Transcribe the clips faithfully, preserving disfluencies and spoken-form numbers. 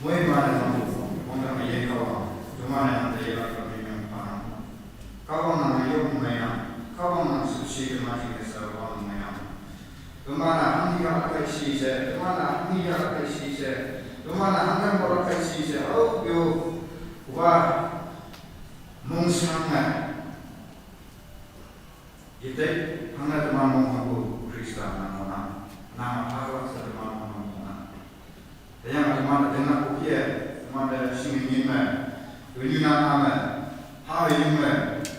Moi ma ne ma, mo na ma ye Kahwang, to ma ne ma te ye la ka mi me pa na. Kahwang na ma yo mo na, Kahwang na su shi ke ma ti ke sa wa mo na. To ma na hang ya ka shi se, to ma na hang ya ka shi se, to ma na hang ka mo ka shi se, oh yo, wa, mong sang na. Yete, hanga teman mong haku Krista na mona, na ma haka sa teman mong mona. Tayang teman tengah kukie, teman da singin yin me, tunyu na ame, ha yin me,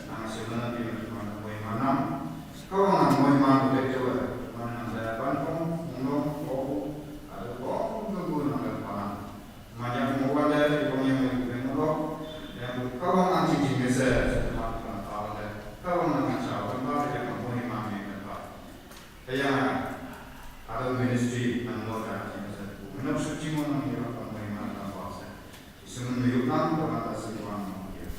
na ma sila na pi me teman moi manam. Kau na moi man kukie tu, teman na da ban kong, mong, koku, ada kong, tunggu na da panam. Manya mo wale, ibang yang mo ibang mo. Yang Kahwang ang ching ching se, sa teman teman tawale. Kahwang ang chao, kan ba yang mo ni ma me kan ba. Kaya, ada ministry nang mo ka ching se. Mo na su ching mo nang ya kan mo ni ma kan ba se. Isun mo yuk nang, kan ba ta si mo ya.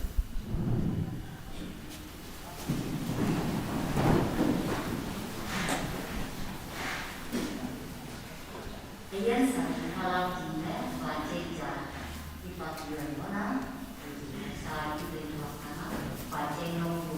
Ayan sa halak din le, pajek ja, ipat yuan mo na, sa ipat yuan mo na, pajek nong bu.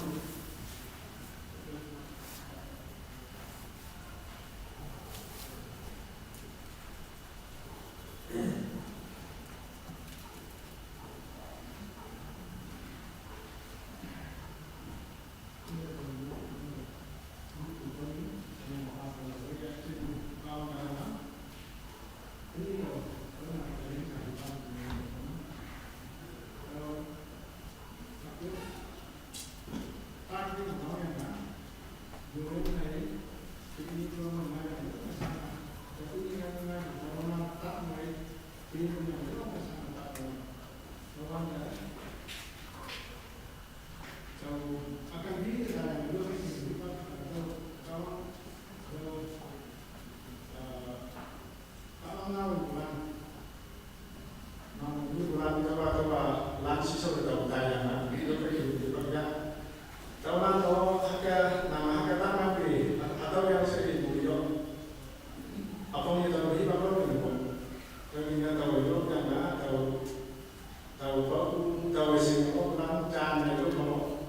Tau ba u, tau sing o, tang chan na yo ko.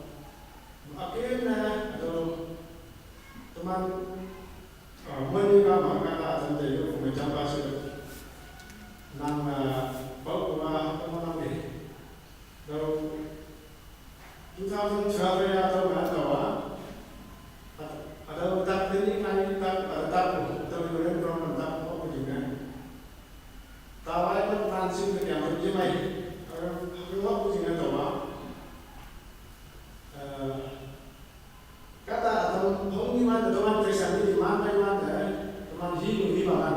Akin na, ato, teman, ah, mani ka ma ka ta atan te yo ko me chamba se. Nang, ah, ba u ma, ko ma nang de. Tau, two thousand twelve ya tau ma tau a. Ato, ato tak teni kai tak, ato tak ko, ato yo ren ko tak ko ko jing na. Tawai ko tan sim ke yang ko jing mai. Ato, ato ko jing na tau a. Eh, kata atam hong ni man, teman Kristen ni man, teman man, teman hi ni man,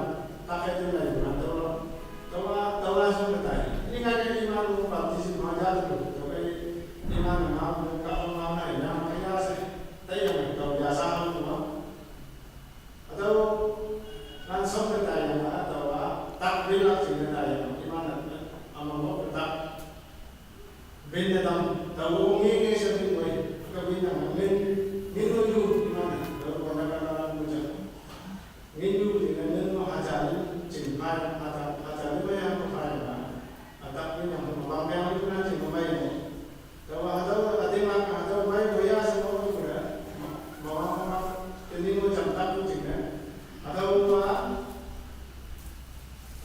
tak itu lah iman, tawa, tawa, tawa semua tai. Ini kan iman baptisim aja tu, tapi iman mau ka mau na ya, kaya se, tayo yang tahu biasa tu. Ato, langsung ke tayo, ato, tak bilak sing ke tayo, iman, amang mau tak. Bin na tam, tau ngi ngi sa bin wai, ka bin na ngin, ngin no yu, man, tau ko na ka na mu ja. Ngin yu ni na ngin no ha ja ni, chin pai, ha ta, ha ja ni pai ha ko pai ma. Atak bin na ko ma pai ni na chin ko pai mo. Tau ha tau, ha te ma, ha tau pai ko ya sa ko ko ya. Ma, ma, ma, ma, te ni mo jam tak ko chin na. Ha tau ma,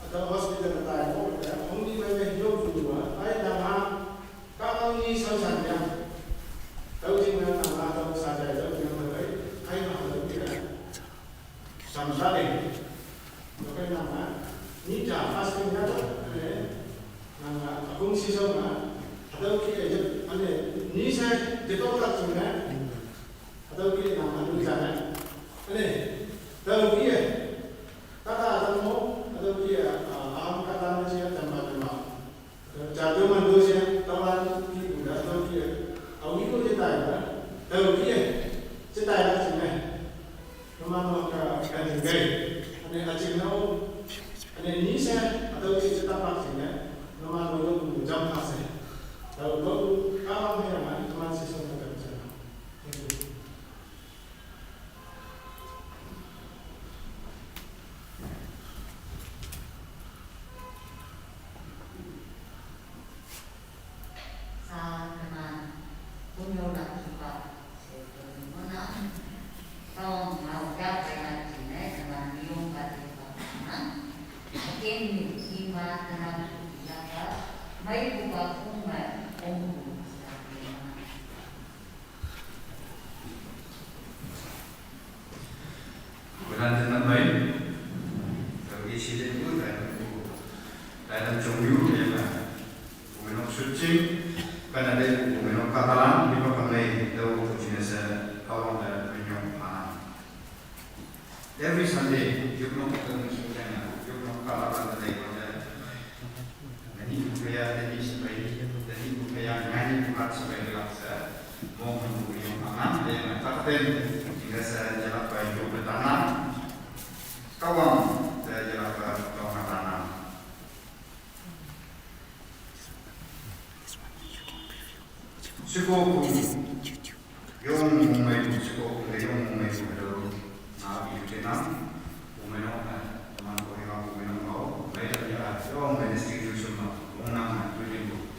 Ato hospital tai ko, hong ni mai mai hiok tu dua, ai nama, ka kau ni sau san ya. Tau jing na nama tau sa jai tau jing na mai, ai ma tau kira. Sam sa de. Tau kai nama, ni ja fasting na tau, eh, nama, akung si sau na, tau ki eh, ane, ni sa, de tau tak jing na, tau ki nama, ni ja na, ane, tau ki eh, Kata atam mo, ato ki, ah, am kata na siya tamba tamba. Jadu mandu siya, tawan ki buda, ato ki, awi ko siya tayo na. Ato ki, siya tayo na siya. Naman mo ka, ka jingay. Ane aching nao, ane ni se, atau si cetak pak sini, nama nolo bu jam ka se. Tau lo bu kalang ya man, teman si song ka jam. Thank you. Sa teman punya laki pak, saya punya menang. Tong mau jawab dengan sini, teman biung kat di pak menang. Akin ni, ima teman tu jaga, mai buka kumai, kumbu, sa teman. Bulan tenang mai, kalau isi dia pun, dan, dan cungyu, ya, kan? Kuminok sucing, kan ada kuminok katalan, di pakai, tahu kucingnya se, kawan dan kuminok panang. Every Sunday, yuk nok kita musuh jangan, yuk nok katalan tadi pada. Nani bukaya tadi sampai, tadi bukaya ngani bukan sampai gelap sa. Mohon bukaya pangan, yang katakan, hingga saya jalan baik bertanam. Kawang, saya jalan ke kawang tanam. Siko kung yong mung mai tu, siko kung yong mung mai tu do. Na bi ke nam, mung mai no na, man ko hima mung mai no mau, mai da ya, yong mai na stik yong sum ma, mung nam na tu lim bu.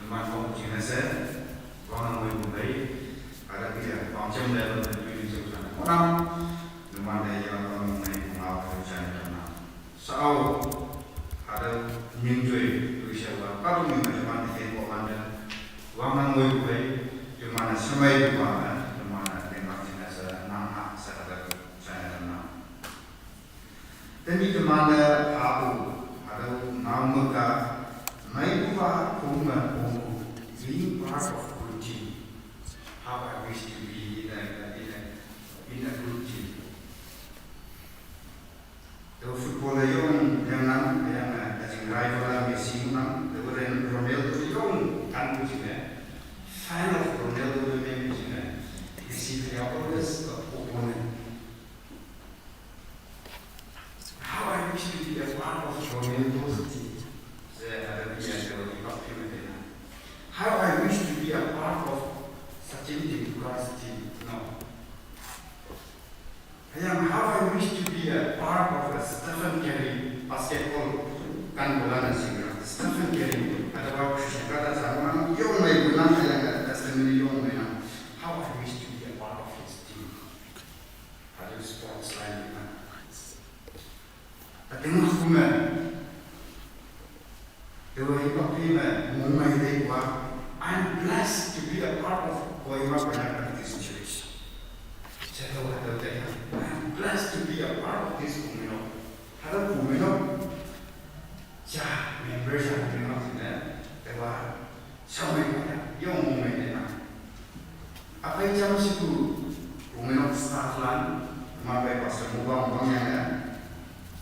Numan ko jina se, wang mai bu mai, ada bi ya, wang cem da na tu lim sum sa. Ko nam, numan da ya, wang mai bu mau ko jana da na. Sao, ada nying jui, tu sia wa, ka tu nying jui man te ko man da. Wang nang wei wei, tu man sa mai tu wa, tu man da ken bak sina sa nang ha sa ada china da na. Then tu man da ha u, ada nau meka, mai tu wa ku ma ku, being part of good team. How I wish to be in a, in a, in a good team. The footballer yong yang nang, yang, eh, kaching rival la Messi nang, the Ronaldo yong kan ku sini. Fan of Ronaldo the main sini. Messi they are always the opponent. How I wish to be a part of Ronaldo's team. Saya ada dia, saya di Pak Tim. How I wish to be a part of Sachin Tendulkar's team. No. Yang how I wish to be a part of a Stephen Curry basketball kan bola na singer. Stephen Curry, ada waktu saya kata sama orang, yong mai guna yang ada testimoni yong mai na. How I wish to be a part of his team. Ada sports lain na. Tapi mah kuma. Dewa hipak pima mumai dei wa. I'm blessed to be a part of Kohima Konyak Baptist Church. Saya tahu ada dei. I'm blessed to be a part of this Kuminok. Ada Kuminok. Cha member cha Kuminok sini. Dewa samai kaya. Yang mumai dei na. Apai cham siku Kuminok staff lan. Mapai pastor mubang bang yang ya.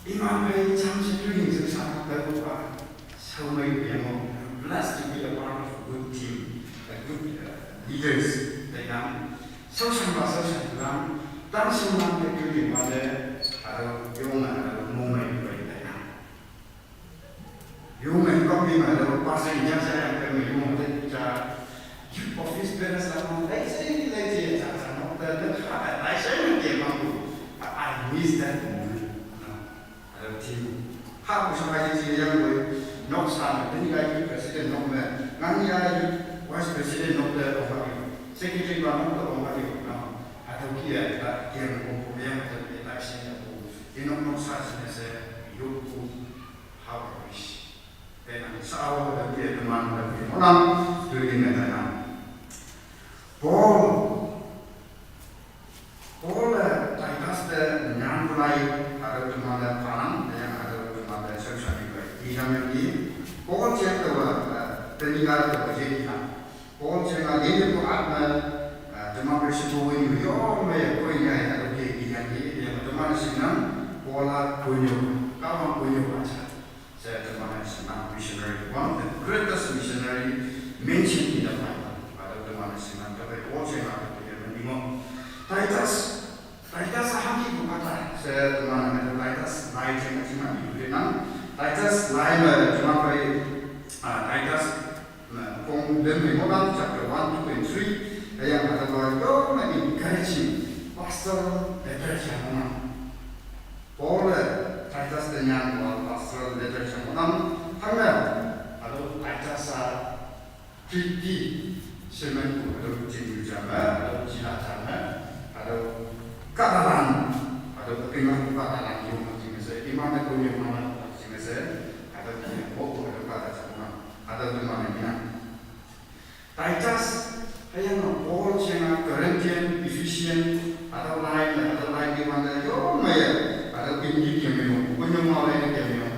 Iman pai cham siku yang susah. Dewa. Samai yang mau blessed to be a part of a good team, a good, uh, leaders. They come. Social ba social lang. Tang sum lang ke tu di mande. Ada yung ada mumai bai tayang. Yung mai kok di mande pasal yang saya yang kami yung mande cha youth office beres lang. Lai saya lai saya cha cha no. Dan ada lai saya yang dia mampu. I miss that moment. No. Ada team. Ha, ku sama je je yang gue. Nok sa, tadi lagi president nok me. Ngan ya lagi vice president nok de ong ka yo. Secretary ba nok de ong ka yo. No. Ada kia ta kia ko ko yang ada kita sini ko. Di nok nok sa sini se yo ku. How I wish. Then sa awa ada kia teman ada kia. Onam tu ini na. Paul Paul, eh, Titus te nyan kulai, ada teman le panang, yang ada teman le sosial media. Di dalam yang di, Paul cek tu, eh, teniga tu, jadi kan. Paul cek lah, dia tu apa, eh, teman bersekutu ini, yo, me, kau ini, ada di, di yang di, yang teman senang, Paul lah kunyo, kawan kunyo aja. Saya teman senang missionary, one of the greatest missionary mentioned in the Bible. Ada teman senang, tapi Paul saya nak dia menengok. Titus, Titus saham ki bukata. Saya teman dengan Titus. Ai chen ka ching na mi ri nang. Titus lai me chuma kai, ah, Titus me kong lem me mo dang chapter one, two and three. Ayang ada ba yo me encouraging pastoral letter chang mo nang. Paul le Titus te nyan wa pastoral letter chang mo nang. Hang na, ado Titus a Kriti semen ku ado chin yu jam, ado chila jam, ado kadalan, ado kepingan ku kadalan yung macam se, iman aku yung mana macam se, ado punya buku ado kada sama, ado tu mana mina. Titus, ayang Paul chena Corinthian, Ephesian, ado lain, ado lain di mana yo maya, ado pindi kiam yung, punya malai kiam yung.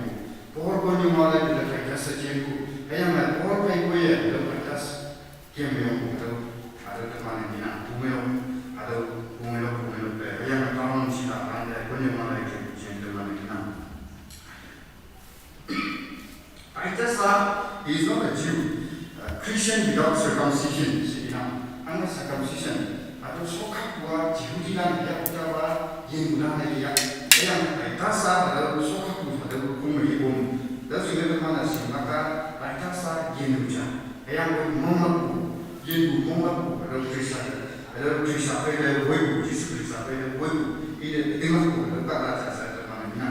Paul ko nyuma le le Titus sa chen ku. Ayang le Paul kai ko ye le Titus kiam yong ku. Ado, ado teman ni na ku me lo. Ado ku me lo, ku me lo pe. Ayang le Paul si la kan le ko nyuma le ke chen teman ni na. Titus sa, he is not a Jew. Uh, Christian without circumcision. Si ina. Ang circumcision. Ado sokha kua Jehudi lan ya kua ba yin lan ya. Ayang Titus sa ado sokha kua ado kung me bom. Ado sing ado mana sing maka Titus sa yin ja. Ayang ko mong ma ku yin ku mong ma ku ado Krista. Ado Krista pe ado wei ku Jisu Krista pe ado wei ku ide tinggal ku ado ka la sa sa ado mana mina.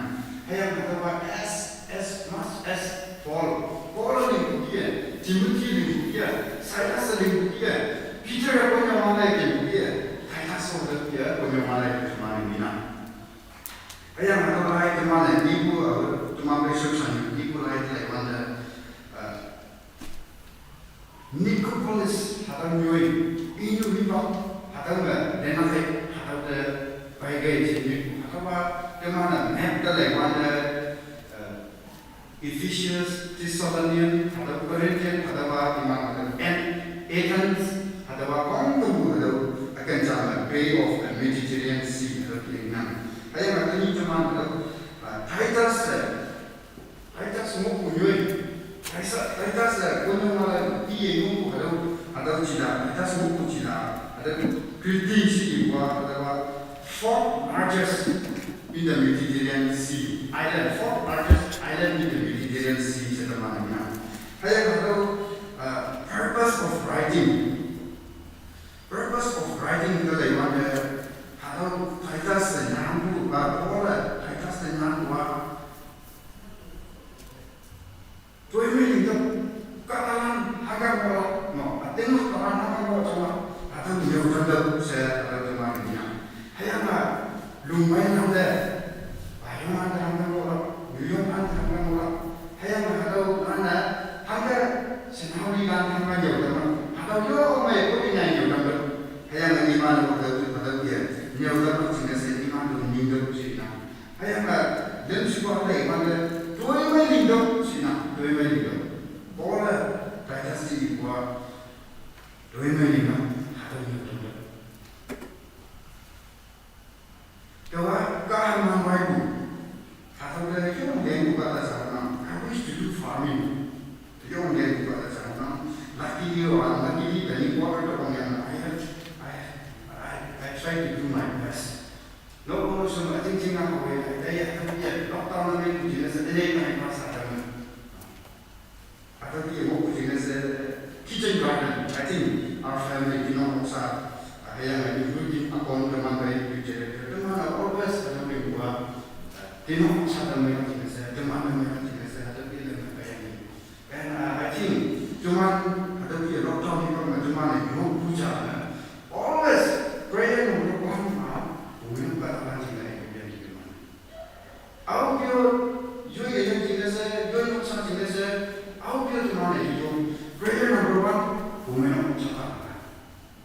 Ayang ado ba as as much as Paul. Paul ling ku dia, Timothy ling ku dia, Silas ling ku dia. Peter ko nyama lai ke ku dia, Titus so da dia ko nyama lai ke teman ni na. Ayang ado lai teman ni ku, uh, teman besok sana ni ku lai lai wan da, uh, Nicopolis hada nyoi, inyu hi ba, hada me, dena he, hada de, bai gai chi ni ku, hada ba, teman na map da lai wan da, uh, Ephesians, Thessalonian, hada Corinthian, hada ba iman hada and Athens, hada ba kong kong hada akan jama Bay of the Mediterranean Sea hada ki nang. Ayang hada ni teman hada, ah, Titus, eh, Titus mo ku nyoi. Titus, Titus, eh, ko nyoi mala ti ye mo ku hada, hada chila, Titus mo ku chila, hada Kriti si wa, hada ba fourth largest in the Mediterranean Sea. Island, fourth largest island in the Mediterranean Sea, sa teman na. Haya hado, uh, purpose of writing. Purpose of writing ka lai wan da hado Titus sa nyang bu ba Paul Titus sa nyang wa. Tuai mai ling dok, katalan hagar mola, no, ating katalan hagar mola chama, atang yau tanda se, atang cuma ni na. Haya na, lung mai nang de, bayong an hagar mola, yuyong an hagar mola. Haya na hadau nana, hagar, senau di lan hagar yau tama. Hadau yo mai ko di nai yau tanda. Haya na iman ko hadau, hadau dia. Yau tama sini se iman dong ning dok sini na. Ayang ka, dem si ko hata iman de, tuai mai ling dok, sina, tuai mai ling dok. Paul Titus si ko, tuai mai ling dok, hata ling dok. Kawa, ka han man bai bu. Hata de, yung den bu ka ta sa na, I wish to do farming. Yung den bu ka ta sa na, luckily, or unluckily, the quarter to kong yang, I have, I, I, I try to do my best. No, no, so I think thing I'm away. I, I, I, yeah, lockdown na me ku jina sa, ene na me pasa da me. Ata ki mo ku jina sa kitchen garden. I think our family, you know, sa, I am a good in a con the man by you, you know, the man are always a little bit more. You know, sa the man jina sa, the man the man jina sa, the bill the man. And, uh, I think, cuman, ada dia lockdown ni kan, cuman ni, you know, puja, eh. Always, prayer number one, ah, punya katakan sila yang dia di mana. Au pio, yo ye yang sila se, yo yang sa sila se, au pio cuman ni, you prayer number one, punya katakan.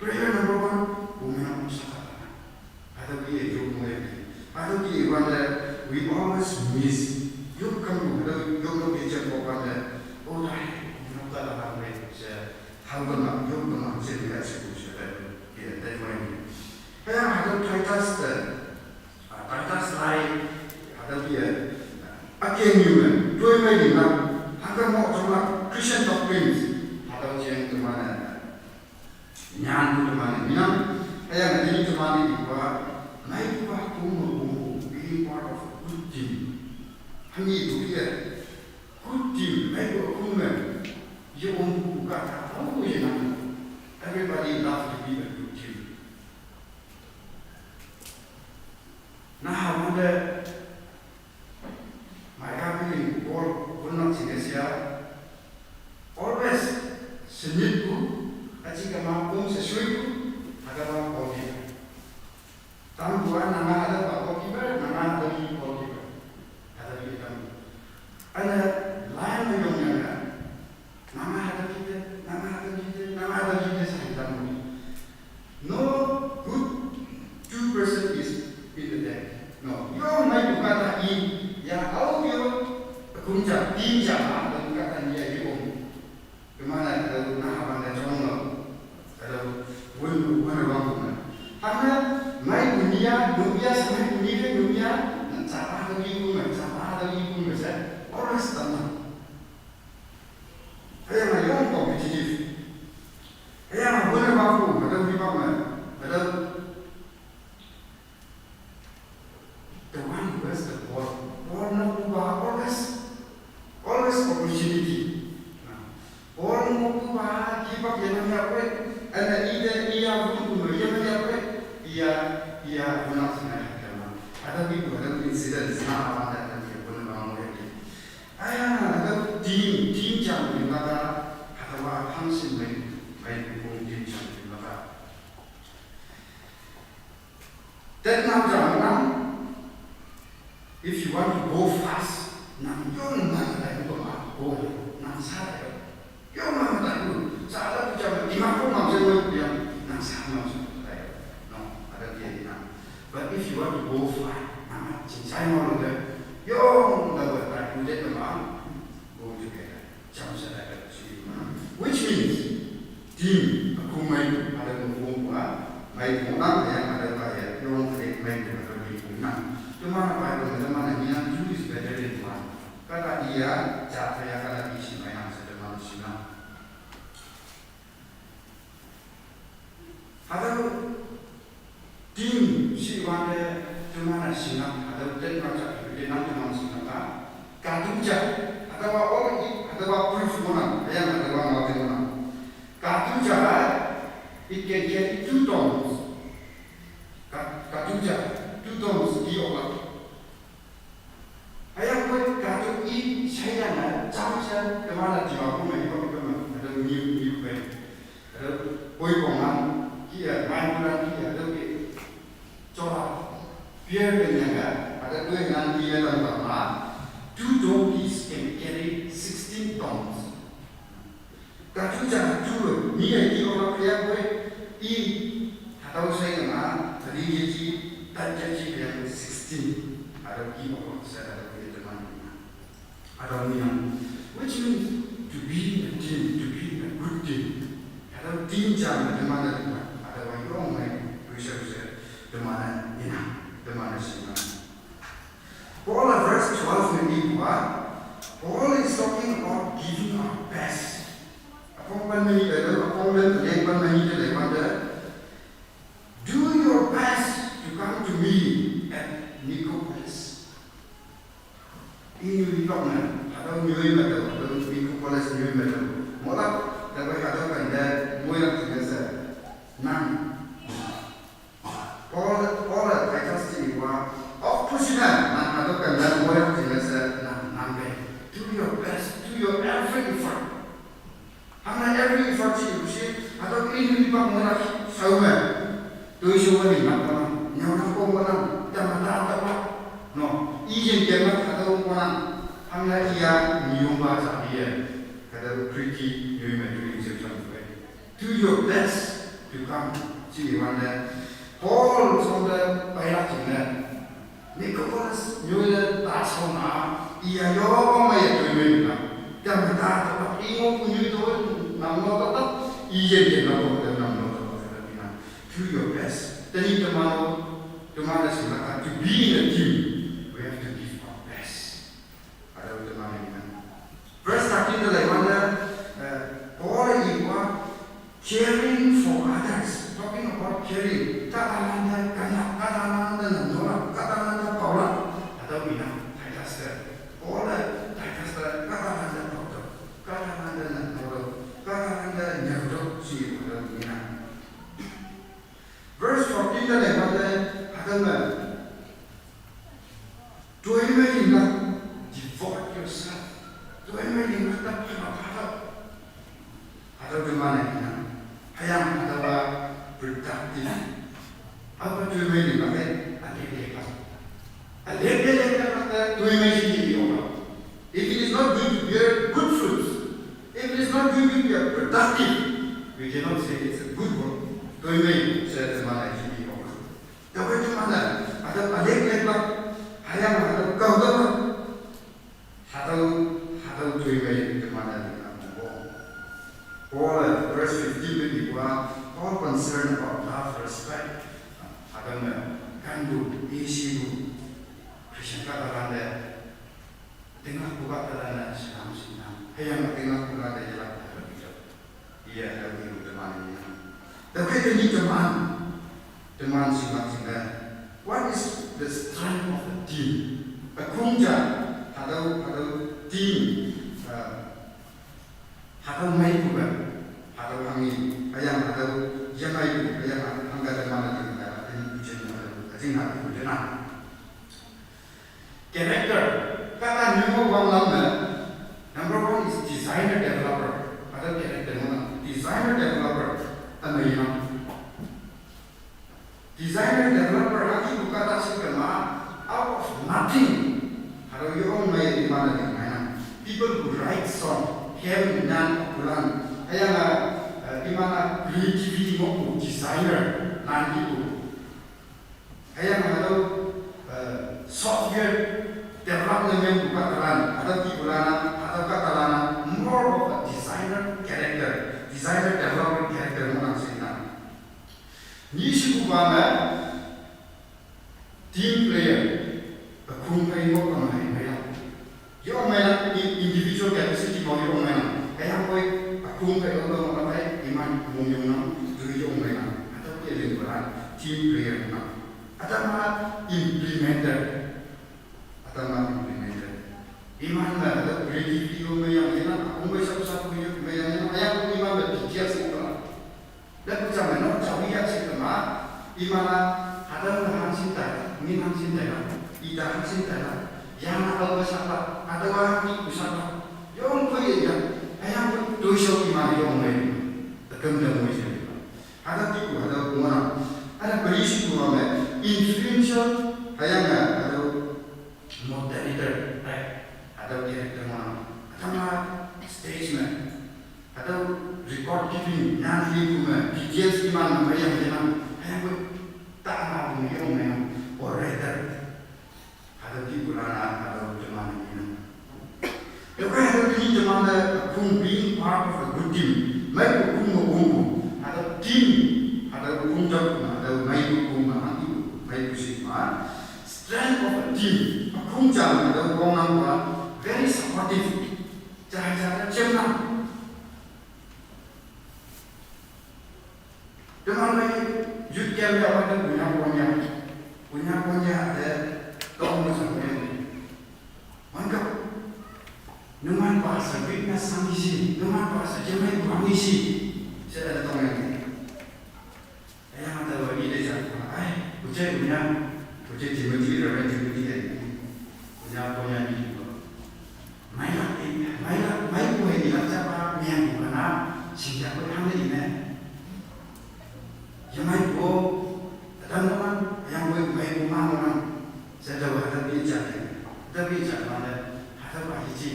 Prayer number one, punya katakan. Hata ki e yok mo ya. Hata ki e wanda, we always miss. Yok kam ko hata yok lo ke chan ko wanda. O dai, yok ka la me se. Hal ko na yok ko na se ya se ko se da. Ki da dai mo ya. Kaya hata Titus da. Ah, Titus lai hata ki e. Akin yu me. Tuai mai ni na. Hata mo chong na Christian doctrines. Hata ki e tu mana. Nyan ku teman ni minang, ayang ni teman ni di kuah, mai kuah ku mau being part of a good team. Hami bu ye. Good team, mai bu kum me. Ye om bu ka ta, oh, ye na. Everybody love to be a good team. Na ha bu de, mai ka bi ling ball, ball na ching sia. Always, senyit bu, achi ka ma kum se shui bu, ada ma ball di. Tam bu a na ma ada ba goalkeeper, na ma ada ki goalkeeper. Ada ki tam. Ada line na yong yang ka. Na ma ada ki de, na ma ada ki de, na ma ada ki de sa tam bu. No good two person is in the deck. No, yo mai bu ka ta i, ya au yo, kum ja, team ja ma, ada bu ka ta ni ya yo. Kemana kalau na haban da chong lo. Kalau wun wun wang wun. Hana mai dunia, dunia samai dunia ke dunia, na chapa da yi kun mai, chapa da yi kun mai sa. Always tama. Haya mai yong competitive. Haya mai wun wang wun, kalau di bang mai. Kalau the one who has the ball, ball mo ku ba always, always opportunity. Ball mo ku ba ki ba ke na ya kwe, and the ide iya bu ku no ya na ya kwe, iya iya bu na sina ya kama. Ada bi bu ada incident na awanda ada bi bu na ba mo ya. Aya na ada team team jam ni ba ka, ada wa function mai mai bu team jam ni ba ka. That now jam nang, if you want to go fast, nang yong man da ko ma go nang sa da yo. Yong man da ko sa da ku jam ima ko ma jam mo yang nang sa ma sa da yo. No, ada dia di nang. But if you want to go far, nang chin sai mo lo de. Yong da ba da ku de ma go together. Cham sa da ka chi. Which means, team, aku mai, ada mukung pula, mai mukang, yang ada kaya, yang ada mai, ada di punang. Cuma apa itu, teman yang two is better than one. Kata dia, cara ya kata di sini yang sedang sini. Ada team si wande cuma na singa, ada ten baca, dia nang cuma singa ka. Katuja, ada wa ori, ada wa proof mona, yang ada wa mau mona. Katuja, it can carry two tons. Ka- Katuja, two tons, di ola. Aya kwe katu i chaya na chamsa kemana tiwa kuma i kuma kuma ada miu miu kwe. Ada koi koma kia mai mura kia ada ke. Chola pier ke nyaga ada kwe ngan kia dan kama. Two donkeys can carry sixteen tons. Katuja tu ni ai ki ora kaya kwe i hatau sai kama tadi ye ji tadi ji yang sixteen. Ada ki ora sai ada kwe teman. Ada yang which means to be in a team, to be in a good team. Ada team jam teman ada teman. Ada yang yong mai bisa bisa teman ina teman sini. Paul verse twelve ni ibu ah. Paul is talking about giving our best. Apong pan mani da, apong pan mani da, apong pan mani da, da, da. Do your best to come to me at Nicopolis. Ini itok na, atau nyoi mata, atau Nicopolis nyoi mata. Mola, dapat atau kan da, mola tiga sa. Nang. Paul, Paul Titus ti wa, ok pushina, na ato kanda moya tinasa na nambe. Do your best, do your every effort. Hana every effort si pushi, ato ini ni pak moya saume. Doi saume ni nak kona, nyau nak kona, tamata apa. No, ijen kemak ato kona. Hana iya miyumba sa iya. Kada pretty nyume tu inception. Do your best to come. Chi wanda. Paul song da paila ching ne. Nicopolis nyoy da ta song a. Iya yo ko ma ya to nyoy na. Kam ta ta ta ingo ku nyoy to nam no ta ta. Iye ye na ko ta nam no ta ta ta na. Do your best. Tani tamano tamano sila ka to be in a team. We have to give our best. Ada teman ini. Verse thirteen tu lain mana? Paul ini buat caring for others. Talking about caring. Kata nanda kena, kata nanda nolak, kata nanda paula. Atau bina, Titus. Toimei linglak, devote yourself. Toimei linglak ta pha pha. Hatüo teman-e inang. Hüyange hatüowa productive. Aope toimei linglak-e, ülek ülek lak. Ülek ülek lak te toimei she ye okla. If it is not going to bear good fruits, if it is not going to be a productive, we cannot say it's a good work. Toimei she teman-e ye okla. Tüokhei teman-e, hatüo ülek ülek lak, hüyange hatüo kaolak. Hatüo, hatüo toimei teman-e linglak ngohnang. Paul, verse fifteen me ipu-a, all concern about love, respect. Hatüo me, kanpu, ishipu, Christian kahtalan te, tinglakpu kahtalan-e shinang shinang. Hüyange tinglakpu kahta yelak hatüo. Iye, hatüo ipu teman-e linglak. Tüokhei tenyih teman, teman shinglak shinglak. What is the strength of a team? Ükhong ja, hatüo, hatüo team, uh, hatüo meipu-e, hatüo hanghi, hüyange hatüo yemeipu, hüyange hangke teman-e linglak, hatüo üjing hatüo, üjing hatüo tenang. Character, kahta nyumo wanglam me, number one is designer developer. Hatüo character ngohnang, designer developer, ümei yenang. Designer developer hanghipu kahta she kema, out of nothing. Hatüo yong mei iman-e lingnang. People who write song, hem, nan, pulan. Hüyange, eh, iman-a creativity ngohpu designer, nan ipu. Hüyange hatüo, eh, software development pu kahtalan, hatüo kihpulan-a, hatüo kahtalan-a, more of a designer character, designer developer character ngohnang shinang. Nishipupa me, team player, ükhong phei ngoh kama hei meiya. Yong meiya, i-, individual capacity mo yong meiya. Hüyangpoi, ükhong phei ngoh kama hei, iman mong yongnang, tu yong meiya. Hatüo ke lingpalan, team player na. Hatüoma implementer. Hatüoma implementer. Iman me hatüo creativity yong meiya, yenang, ükhong phei sap sap yong meiya, yenang, hüyangpoi iman me details ngoh kama. Lepu jam me no, jawi ya she kema, iman-a, hatüo me hangshin tai, ngin hangshin tai la, ita hangshin tai la, yang-a aope sapa, hatüowa hangki pu sapa, yong poi ya, hüyangpoi toishao iman yong mei, tekem te moi she. Hatüo tipu, hatüo ngohnang, hatüo police pu me, influential, hüyange, hatüo moderator, eh, hatüo character ngohnang. Hatüoma stage me, hatüo record keeping, nan lingpu me, details iman me meiya yenang, hüyangpoi tama pu me yong meiya, orator. Hatüo kihpulan-a, hatüo teman-e yenang. Tüokhei hatüo tenyih teman-e, ükhong being part of a good team. Meipu ükhong me ongpu. Hatüo team, hatüo ükhong jam, hatüo meipu ükhong me, hatüo meipu shi ma. Strength of a team. Ükhong jam, hatüo wongnangpa, very supportive. Jai jai jemnang. Teman-e youth camp ya wante punya punya. Punya punya te tong me sang punya. Wangkap. Numan pastor witness sang isi. Numan pastor jemai buang isi. She te tong yang. Hüyange hatüowa ite ja, ai, üje punya, üje Timothy, Reverend Timothy te. Punya punya ni. Meilak, meilak, meipu hei ilak japa, meipu kana, shingjapoi hangne ine. Yemeipu, ütam ngohnang, hüyangpoi meipu ma ngohnang, she taowe hatüo ijat, hatüo ijat mane, hatüopa yeji.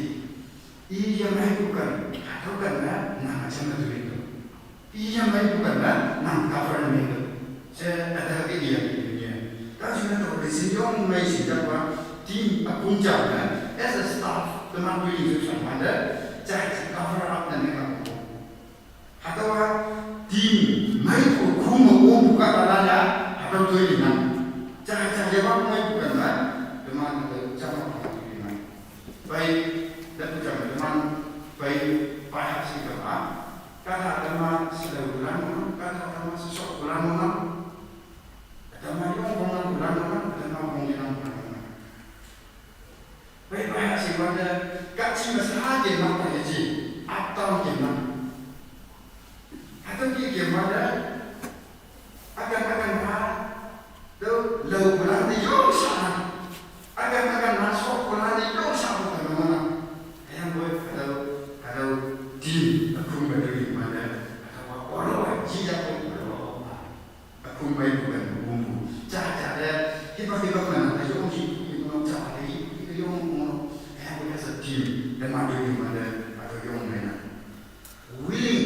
I yemeipu kan, hatüo kan ne, nang jam me tuin to. I yemeipu kan ne, nang cover ne to. She, hatüo ke iya ni ye. Tao jingne tao reason yong mei shingjapa, team ükhong jam ne, as a staff, teman building se shang mane, jai cover up ne ne ka. Hatüowa team meipu ükhong me ongpu kahtalan ya, hatüo toi inang. Jai jai yewang meipu kan ne, teman hatüo jam me toi inang. Pei, lepu jam teman, pei, pei ha shi kema. Kahta teman shilao pulan ngohnang, kahta teman shishok pulan ngohnang. Teman yong wongnang pulan ngohnang, teman wong yenang pulan ngohnang. Pei pei ha shi wante, kahchi me sha ke ma pa yeji, up down ke ma. Hatüo ke ke wante, akan akan ha, tüo lao pulan te yong sha. Akan akan Madu yung ada atau yung mena. Willing.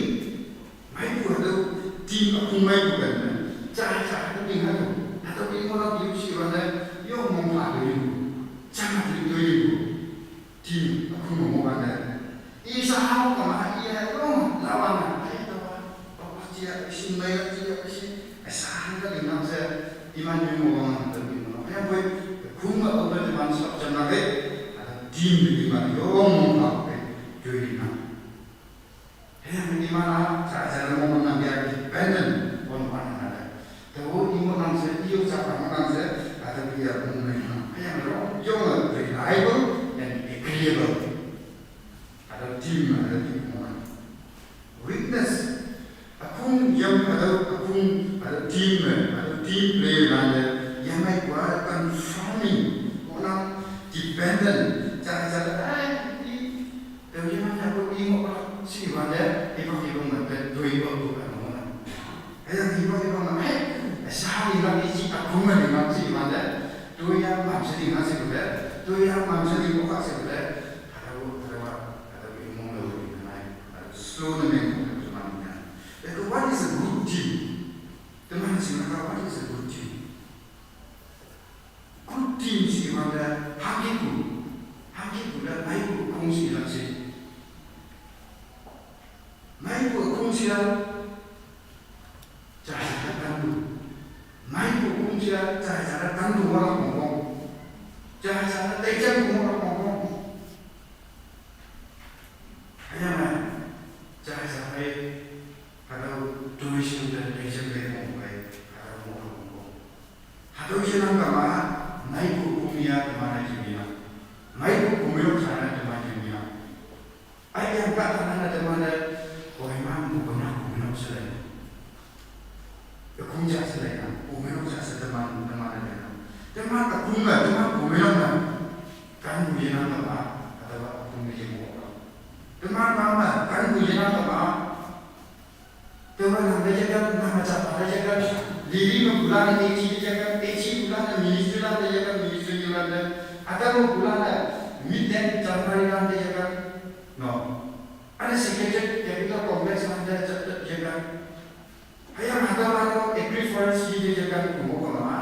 Maipu atau team aku maipu kan. Cha cha atau ding atau atau ding orang yung si wanda yung mong pa yung. Cha ma yung yung. Team aku mong wanda. Isa hau kama iya yung lawan. Ai tawa. Apa cia isi mai cia isi. Esa handa ding nang se iman yung mong wanda ding. Yang boy kuma open teman sok jam nage. Ada team di mana yung mong wanda. Jadi nang. Yang di mana cara cara mong wanda dia dependent on one another. Tahu imo nang se iyo capa nang se ada dia mong wanda. Yang yung reliable and agreeable. Ada team ada team mong wanda. Weakness. Akung yang ada akung ada team ada team player ada yang mai kuat conforming orang dependent cara cara ai di tahu yang mana aku imo si wanda imo imo mata doi babu kan orang. Ayang imo imo mata eh sahari lagi si akung ada si wanda doi yang mam sedih nasi kuda doi yang mam sedih buka si kuda ada ada ada imo lalu dengan ai ada slow na meng kuda cuma Eko, what is a good team? Teman si maka, what is a good team? Good team si wanda hakiku. Hakiku da maiku kung si la si. Maiku kung si la. Cahaya tandu. Maiku kung si la cahaya tandu wala kongkong. Cahaya tajam wala kongkong. Hanya mai. Cahaya cahaya. Hadau tuition dan tuition dari mumbai, hadau mau mumbai. Hadau je nang kama, mai ku kumia kama na jimia. Mai ku kumio sana kama jimia. Ai yang ka kama na kama na, koi mam bu kama kumio selai. Kumja selai na, kumio sa sa teman teman na. Teman ka kumga, teman kumio na. Kan bu je nang kama, atau aku kumio je mau. Teman mama, kan bu je nang kama. Teman nang dajakan, nama capa dajakan. Lili ma bulana A G dajakan, A G bulana ministry la dajakan, ministry la da. Atau ma bulana miten jamari la dajakan. No. Ada secretary capital complex la dajakan. Haya mata la no agri forestry dajakan kumo kama.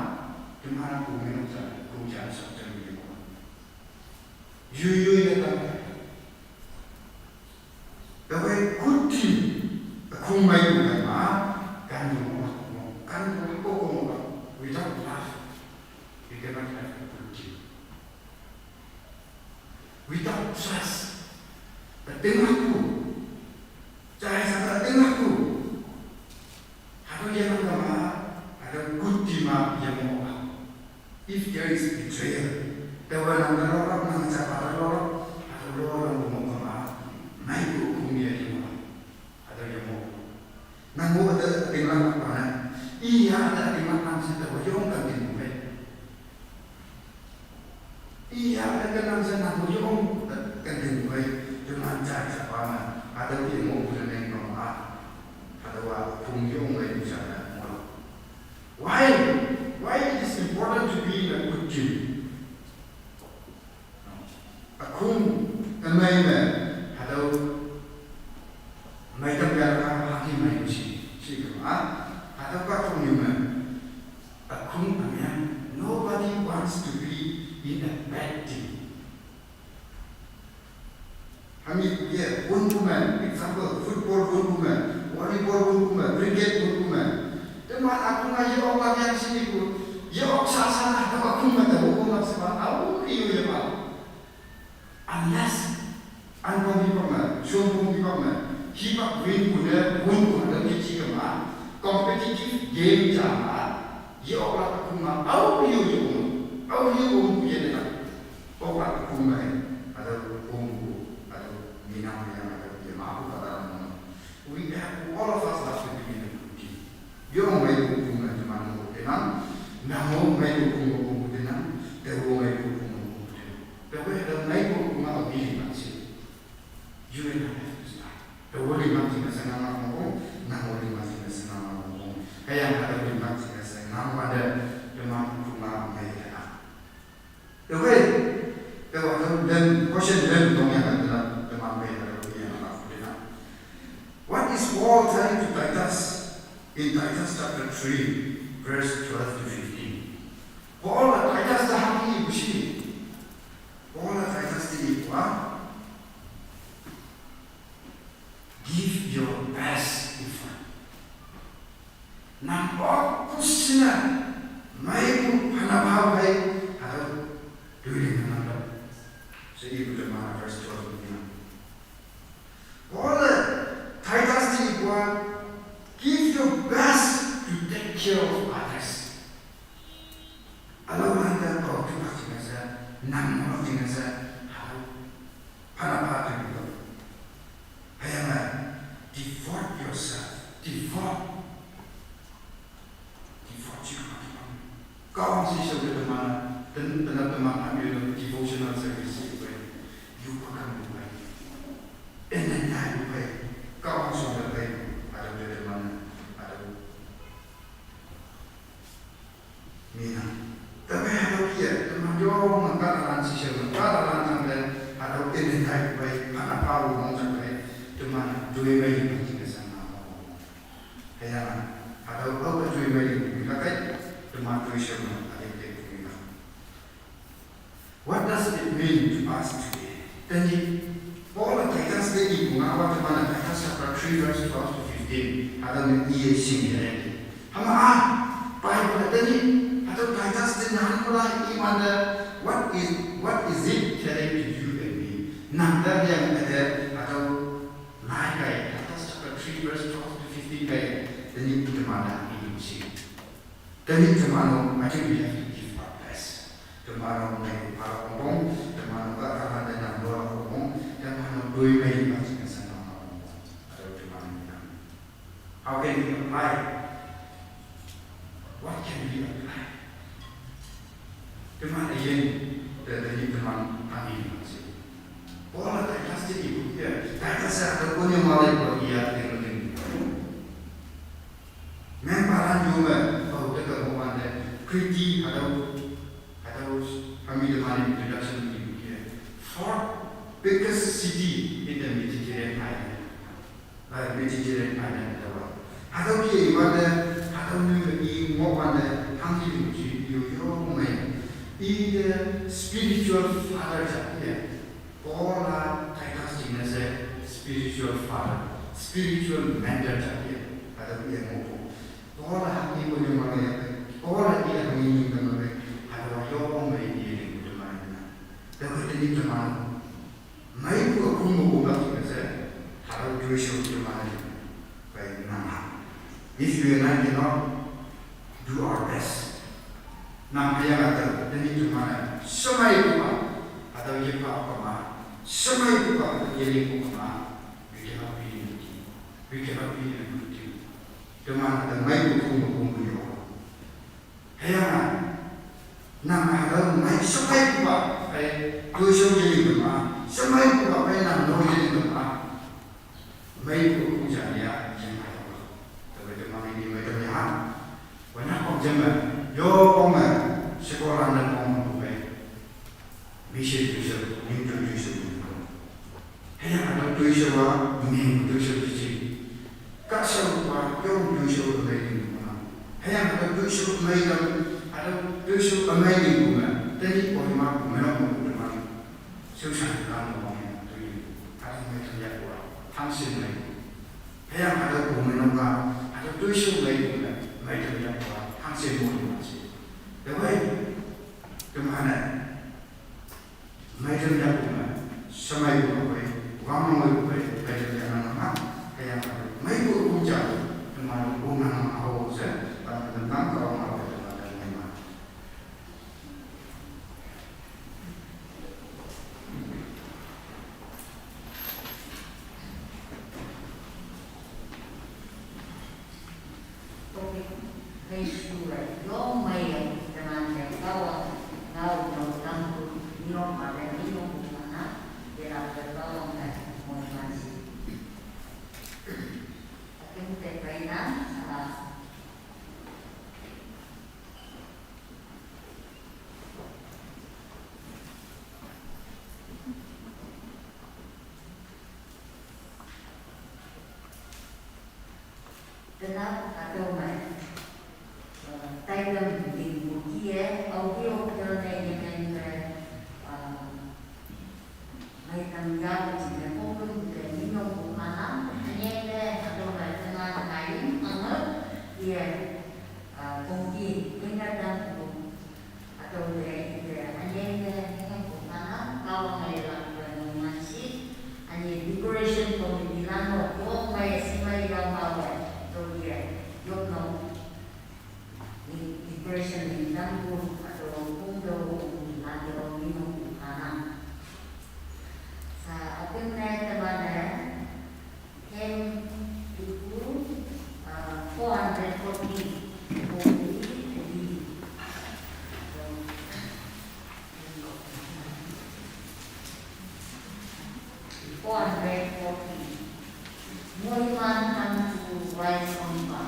Kemana kumo sa, kumo sa sa. Yuyui dajakan. Kawai kuti, kung mai bukan ma, kan mo, kan mo, without love, you cannot have a good team. Without trust, tengah ku, cahaya sana tengah ku. Hado yang kama, hado kuti ma yang mo. If there is betrayal, tawa nang lorok nang capa lorok, hado lorok mo kama, mai ku kumia yang mo. Hado yang mo. Nang mo ada tinggal apa na? Iya ada tinggal nang sa tawa yung kan tinggal. Iya ada kan nang sa nang mo yung kan tinggal. Dengan cara apa na? Hado yang mo bukan yang kama. Hado wa kung yung mai bukan mo. Why? Why it is important to be in a good team? Akung amai me hadau mai tam ya ka haki mai si si ka ma hadau ka kung ni me akung amai nobody wants to be in a bad team. Hami ye wun kumen, example, football wun kumen, volleyball wun kumen, cricket wun kumen. Teman aku ngai ye ok lagi yang sini ku, ye ok sasana tu aku mata hukum nak sebab au kiu ye pa. Unless an pom hi pom na, shum pom hi pom na, hi pa win ku ne wun ku na ke chi ka ma, competitive game ja ma, ye ok la aku ma au kiu ye um, au kiu um ku ye ne ta. Pokok aku mai ada umbu ada minang yang ada dia mampu pada orang. We have all of us love to be in a good team. Yo mai ku ku mai teman ku tenang, namo mai ku ku ku ku tenang, tewo mai ku ku ku ku tenang. Tewo ada mai ku ku ma obili maksi. You and I have to start. Tewo lima sina senang ngomong, namo lima sina senang ngomong. Kayak ada lima sina senang pada teman ku ma mai tenang. Tewe, tewe, tewe, three, verse twelve to fifteen. Paul la Titus te hanghe ipu shi. Paul la Titus te ipu a, give your best effort. Nang oku sina, meipu phana phao phei, hatüo toiling nang lo. She ipu teman verse twelve me. Paul la Titus te ipu a, give your best to take care of others. Ülao lante pao tu lak jingne she, nang mo lak jingne she, hatüo phana pha tüo lo. Hüyange, devote yourself. Devote. Devote shi kama. Kahwang shi shao te teman, ten, tenap teman ham yo devotional service shi pei. Yu pa kam pei. Enen ya yu pei. Kahwang shao te pei. Hatüo te teman, hatüo mina. Tüokhei hatüo kih-e, teman yonge kahtalan shishe me, kahtalan jang te, hatüo enen tai pei, phana pha-o mong jang pei, teman toimei me jingne she na. Hüyange, hatüo aope toimei me lak kai, teman toishao me, hatüo te mina. What does it mean to us today? Tenyih, Paul la Titus te ipu ngaowa teman-e Titus chapter three verse twelve to fifteen. Hatüo me iye shingye. Hama a, Bible tenyih, hatüo Titus te nyanpula imante, what is, what is it telling to you and me? Nang te yang te, hatüo lai kai, Titus chapter three verse twelve to fifteen kai, tenyih teman-e ipu shi. Tenyih teman-o, I think we have to give our best. Teman-o mei pa pongpong, teman-o kahtalan te nang lo pongpong, teman-o toimei pa jingne she nang pongpong. Hatüo teman-o nang. How can we apply? What can we apply? Teman üyin, te, tenyih teman hanghe nang shi. Paul la Titus te ipu ya, Titus-e hatüo konyu ma leipu ya, ting ting. Mengpalan yo me, pao te ka mo wante, Crete, hatüo, hatüo, hami teman introduction me ipu ya. Fourth biggest city in the Mediterranean island. Ai, Mediterranean island taowa. Hatüo kih-e iwante, hatüo nyu me i ngoh wante, hanghe lingpu shi yo yo mei. I te spiritual father ja ye. Paul la Titus jingne she spiritual father, spiritual mentor ja ye. Hatüo iye ngohpu. Paul la hanghe konyu ma leiya, Paul la iye hanghe nying tame, hatüo yo mei iye lingpu teman na. Tüokhei tenyih teman meipu ükhong me omlak jingne she, hatüo toishao teman-e pei nang ha. If you and I cannot do our best, nang hüyange hatüo tenyih teman-e shemeipupa, hatüo yepha kema, shemeipupa hatüo yelingpu kema, we cannot be in the team. We cannot be in a good team. Teman hatüo meipu ükhong me ompu yo. Hüyange, nang hatüo mei shemeipupa phei toishao yeling kema, shemeipupa phei nang no yeling kema, meipu ükhong ja ya, yeng hatüo. Tüokhei teman ni mei tam ya. Wana kong jeme, yo kong me, shekolan ne kong me pu phei. Mission toishao, mission toishao. Hüyange hatüo toishao-a, ning toishao jiji. Kahshao-a, yong toishao ümei lingpu ma. Hüyange hatüo toishao ümei tam, hatüo toishao ümei lingpu me, tenyih Kohima pu me nok me pu teman. Shaoshan ka me wang ya, toi. Hatüo mei tam yahpu-a, hangshin mei. Hüyange hatüo pu me nok a, hatüo toishao meipu me, mei tam yahpu-a, hangshin mo ma shi. Tüokhei, teman-e mei tam yahpu me, shemeipu phei, wangmang meipu phei, mei tam yahnang ha, hüyange meipu ükhong ja, teman-o omnang ha she, teman-e nang Kahwang-a phei teman-e mei ma. Tenap hatüo me, Yang ya ko jing ne kong kung de minong ku kanang, anye de, atau ba dengan lain, angat, ye, ah, kong ki, ingat dan ku, atau de, ide, anye de, minong ku kanang, kawang ay lang, ba, nong mansi, anye decoration committee lano, kong may, si may lang bawe, atau ye, yok no, decoration ni dangku, atau kung do, ni lano, minong ku kanang. Sa ating na ito ba na, ten, two, uh, four hundred forty, forty, four hundred forty. Muiman ang tuway ang ba.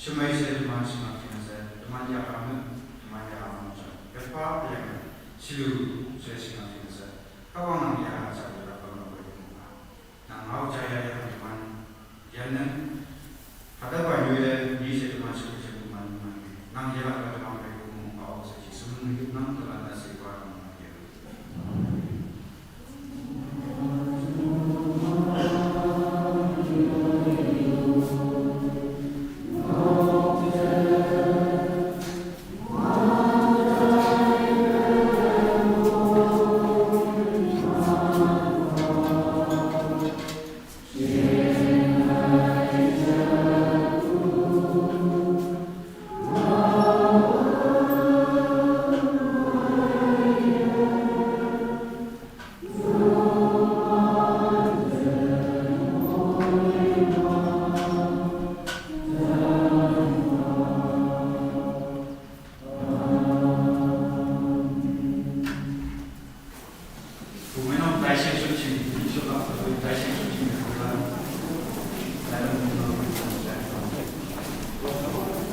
Chumai se teman singa kina se, teman ya kami, teman ya kami sa. Kepa pilihan, silu se singa kina se. Kawang nang ya sa, ya kami. Nang mau caya ya teman, ya nen. Hada ba yule, ni se teman se teman teman. Nang ya la teman pe ku mau se, Jisu nang teman na se ba nang ya. Bumeno taisek suci, isu apa taisek suci.